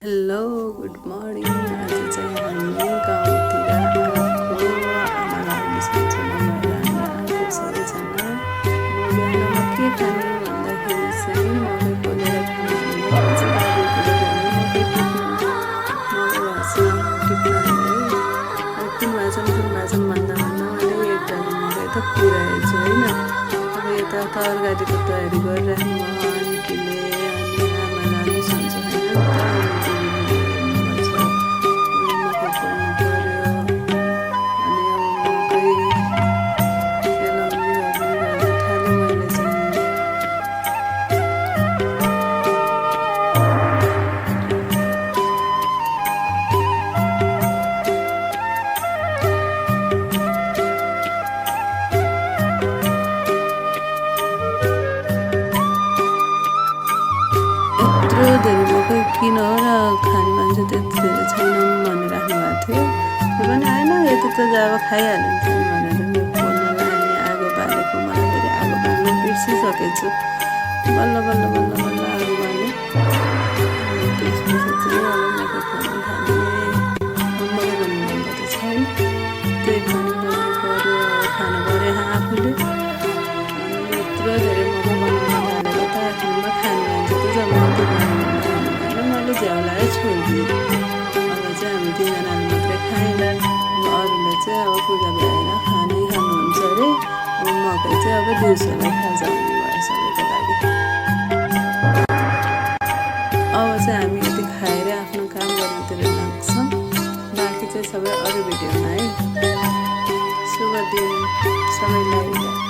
Hello good morning. आज चाहिँ हामी गाउँतिर आएको आमा लागि सन्चमा भएर हामी आएको सबैजना। बिहानमा के खाने भन्दाखेरि चाहिँ मकै पोलेर कुन भाषण भन्दा मैले एकजना मकै त पुऱ्याएछु होइन। अब यता तरकारीको तयारी गरिराख्नु आन्टीले अनि आमालाई सन्चो धेरै मकै किन र खाने मान्छे त्यति धेरै छैन भनेर राख्नु भएको थियो। त्यो पनि आएन, यति त अब खाइहालिन्छ भनेर बोल्नलाई अनि आगो बालेको मलाई धेरै आगो बाल्न बिर्सिसकेछु। बल्ल बल्ल बल्ल बल्ल आगो बालेँ। त्यसपछि चाहिँ अब मकै खानु मकै भन्ने भनेको त छैन, त्यही खानु पऱ्यो खानु पऱ्यो आफूले। अनि यत्रो धेरै मकै बनाउनु थालेको त आखिरमा खाने मान्छे त जब मैले झ्याउलाई छोडिदिएँ। अब चाहिँ हामी तिनजनाले मात्रै खाएन, अरूले चाहिँ अब पूजा भएर खानुहुन्छ अरे। अब मकै चाहिँ अब दिउँसोलाई खाजा हुने भयो सबैको लागि। अब चाहिँ हामी यति खाएर आफ्नो काम गर्नतिर लाग्छौँ। बाँकी चाहिँ सबै अरू भिडियोमा है। शुभ दिन सबैलाई।